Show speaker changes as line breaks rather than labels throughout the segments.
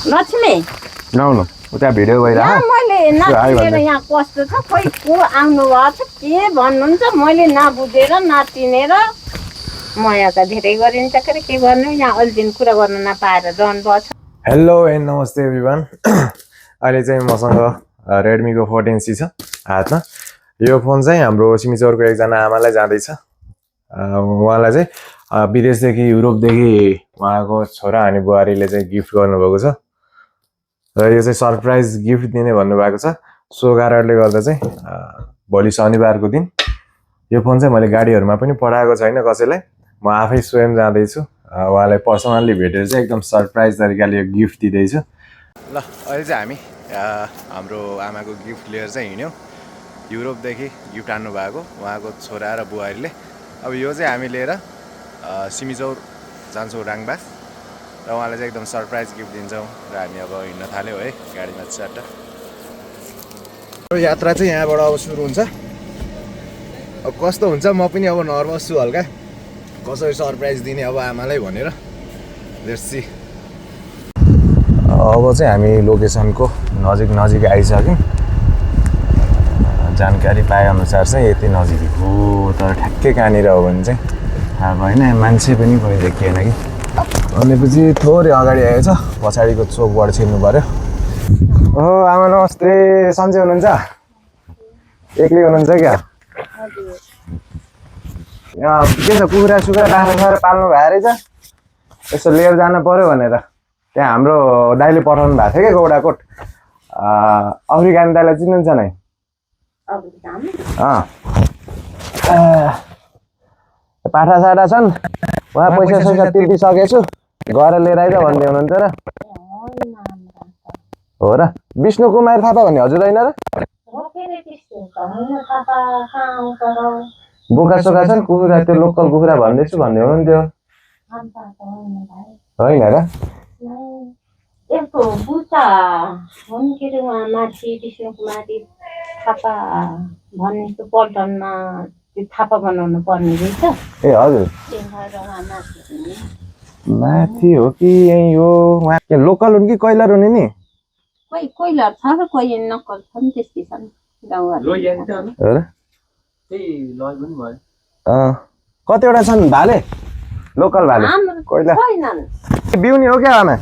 लक्ष्मी
नआउनु उता भिडियो भइरहेको
मैले नचिनेर यहाँ कस्तो छ खोइ को आउनु भएको छ के भन्नुहुन्छ मैले नबुझेर नचिनेर मया त धेरै गरिन्छ के गर्नु यहाँ अलि दिन कुरा गर्न नपाएर रहनु भएको छ।
हेलो एन्ड नमस्ते एभ्रिवान। अहिले चाहिँ मसँग रेडमीको 14C छ हातमा। यो फोन चाहिँ हाम्रो सिमिचौरको एकजना आमालाई जाँदैछ। उहाँलाई चाहिँ विदेशदेखि युरोपदेखि उहाँको छोरा अनि बुहारीले चाहिँ गिफ्ट गर्नुभएको छ र यो चाहिँ सरप्राइज गिफ्ट दिने भन्नुभएको छ। सो कारणले गर्दा चाहिँ भोलि शनिबारको दिन यो फोन चाहिँ मैले गाडीहरूमा पनि पठाएको छैन कसैलाई, म आफै स्वयं जाँदैछु। उहाँलाई पर्सनल्ली भेटेर चाहिँ एकदम सरप्राइज तरिकाले यो गिफ्ट दिँदैछु। ल अहिले चाहिँ हामी हाम्रो आमाको गिफ्ट लिएर चाहिँ हिँड्यौँ। युरोपदेखि गिफ्ट आन्नु भएको उहाँको छोरा र बुहारीले। अब यो चाहिँ हामी लिएर सिमिचौर जान्छौँ राङबास र उहाँलाई चाहिँ एकदम सरप्राइज गिफ्ट दिन्छौँ र हामी अब हिँड्न थाल्यौँ है गाडीमा चारवटा। यात्रा चाहिँ यहाँबाट अब सुरु हुन्छ। अब कस्तो हुन्छ म पनि अब नर्भस छु हल्का, कसरी सरप्राइज दिने अब आमालाई भनेर। Let's see. अब चाहिँ हामी लोकेसनको नजिक आइसक्यौँ। जानकारी पाएअनुसार चाहिँ यति नजिक हो, तर ठ्याक्कै कहाँनिर हो भने चाहिँ थाहा भएन। मान्छे पनि कोही देखिएन कि। भनेपछि थोरै अगाडि आएछ, पछाडिको चोकबाट छिर्नु पर्यो। ओहो आमा नमस्ते, सन्चै हुनुहुन्छ? एक्लै हुनुहुन्छ क्या? यहाँ के छ कुखुरा सुखुरा बाख्रा पाल्नु भएको रहेछ, यसो लिएर जानु पर्यो भनेर त्यहाँ हाम्रो दाइले पठाउनु भएको थियो क्या गौडाकोट। अफ्रिकान दाइलाई चिन्नुहुन्छ नै? पाठा साठा छन्, उहाँ पैसा सैसा तिर्दिसकेछु, गएर लिएर आइज भन्दै हुनुहुन्थ्यो र। हो र? विष्णु कुमार थापा भन्ने हजुर होइन र? बोका सोका छन् कुखुरा, त्यो लोकल कुखुरा भन्दैछु भन्दै हुनुहुन्थ्यो, होइन र?
थापा बनाउनु पर्ने रहेछ।
ए हजुर, माथि हो कि यही हो? उहाँ के लोकल हुन् कि कोइलर हुने नि?
कोही कोइलर छ र कोही नक्कल छ नि, त्यस्तै छन् गाउँघर।
कतिवटा छन् भाले? लोकल भाले कोइलर बिउनी हो क्या आमा?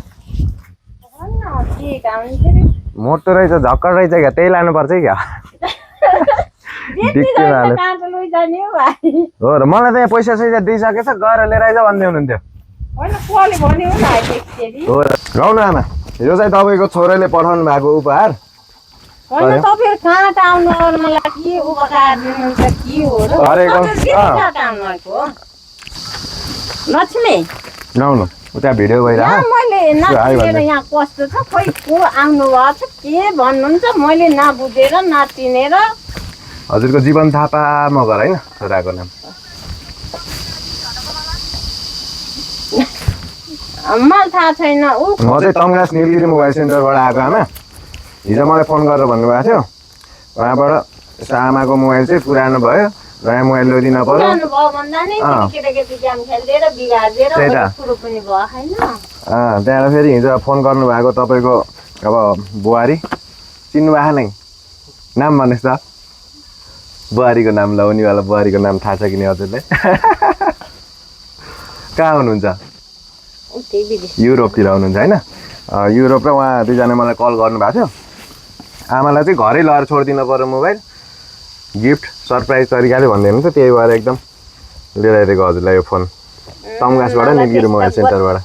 मोटो रहेछ, झक्कड रहेछ क्या, त्यही लानुपर्छ है क्या? हो र? मलाई त यहाँ पैसा सैसा दिइसकेछ, गएर लिएर आइज भन्दै हुनुहुन्थ्यो। हो र? गाउँ न आमा, यो चाहिँ तपाईँको छोराले पठाउनु भएको उपहार।
लक्ष्मी
नआउनु उता भिडियो भइरहेको
मैले नचिनेर यहाँ कस्तो छ खोइ को आउनु भएको छ के भन्नुहुन्छ मैले नबुझेर नचिनेर।
हजुरको जीवन थापा मगर होइन छोराको नाम?
मलाई थाहा छैन।
म चाहिँ तमगास निलगिरी मोबाइल सेन्टरबाट आएको आमा। हिजो मलाई फोन गरेर भन्नुभएको थियो, उहाँबाट यसो आमाको मोबाइल चाहिँ पुरानो भयो, नयाँ मोबाइल ल्याइदिन पर्यो। त्यहाँबाट फेरि हिजो फोन गर्नुभएको तपाईँको अब बुहारी, चिन्नु भएको नै? नाम भन्नुहोस् त, बुहारीको नाम लाउनेवाला बुहारीको नाम थाहा छ कि नि हजुरलाई? कहाँ हुनुहुन्छ? युरोपतिर हुनुहुन्छ होइन? युरोप र उहाँ दुईजना मलाई कल गर्नुभएको थियो। आमालाई चाहिँ घरै लगेर छोडिदिनु पर्यो मोबाइल, गिफ्ट सरप्राइज तरिकाले भन्दै हुनुहुन्छ, त्यही भएर एकदम लिएर आइदिएको हजुरलाई यो फोन तमगासबाट निलगिरी मोबाइल सेन्टरबाट।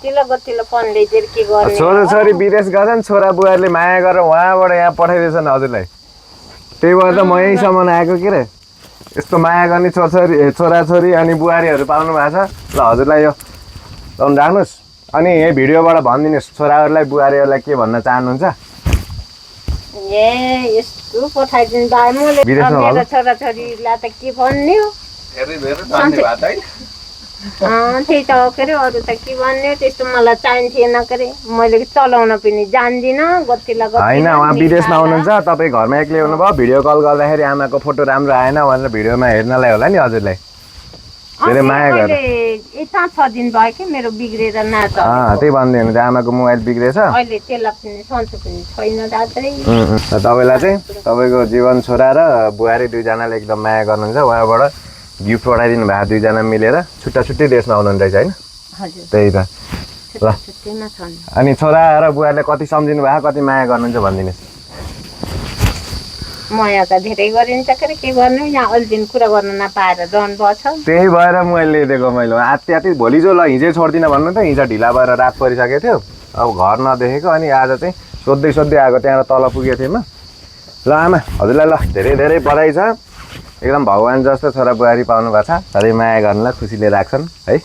छोरी विदेश गएछन्, छोरा बुहारीले माया गरेर उहाँबाट यहाँ पठाइदिएछन् हजुरलाई, त्यही भएर त म यहीँसम्म आएको के रे। यस्तो माया गर्ने छोराछोरी अनि बुहारीहरू पाउनु भएको छ। ल हजुरलाई यो राख्नुहोस्, अनि यही भिडियोबाट भनिदिनुहोस् छोराहरूलाई बुहारीहरूलाई के भन्न चाहनुहुन्छ।
छोराछोरीलाई त के भन्ने हो, त्यही त हो के अरे, अरू त के भन्ने, त्यस्तो मलाई चाहिन्थेन के अरे। मैले चलाउन पनि जान्दिनँ,
होइन उहाँ विदेशमा हुनुहुन्छ, तपाईँ घरमा एक्लै हुनुभयो, भिडियो कल गर्दाखेरि आमाको फोटो राम्रो आएन भनेर भिडियोमा हेर्नलाई होला नि हजुरलाई। धेरै माया गरेर
अहिले 5-6 दिन भयो कि मेरो बिग्रेर नाच
त्यही भन्दै हुनुहुन्छ आमाको मोबाइल बिग्रेछ
अहिले त्यसलाई पनि सन्चो पनि छैन दाजै
तपाईँलाई चाहिँ तपाईँको जीवन छोरा र बुहारी दुईजनाले एकदम माया गर्नुहुन्छ उहाँबाट गिफ्ट पठाइदिनु भएको दुईजना मिलेर छुट्टा छुट्टै देशमा आउनुहुन्छ रहेछ होइन
हजुर
त्यही त ल
छुट्टैमा छन्
अनि छोरा र बुहारीले कति सम्झिनु भएको कति माया गर्नुहुन्छ भनिदिनुहोस्
माया त धेरै गरिन्छ के गर्नु यहाँ अहिले दिन कुरा गर्न नपाएर डन भएछ
त्यही भएर मैले दिएको मैले आत्ति आत्ति भोलि जो ल हिजै छोड्दिनँ भन्नु त हिजो ढिला भएर रात परिसकेको थियो अब घर नदेखेको अनि आज चाहिँ सोध्दै आएको त्यहाँ तल पुगेको थिएँ म ल आमा हजुरलाई ल धेरै धेरै बधाई छ एकदम भगवान् जस्तो छोरा बुहारी पाउनु भएको छ सधैँ माया गर्नुलाई खुसीले राख्छन् है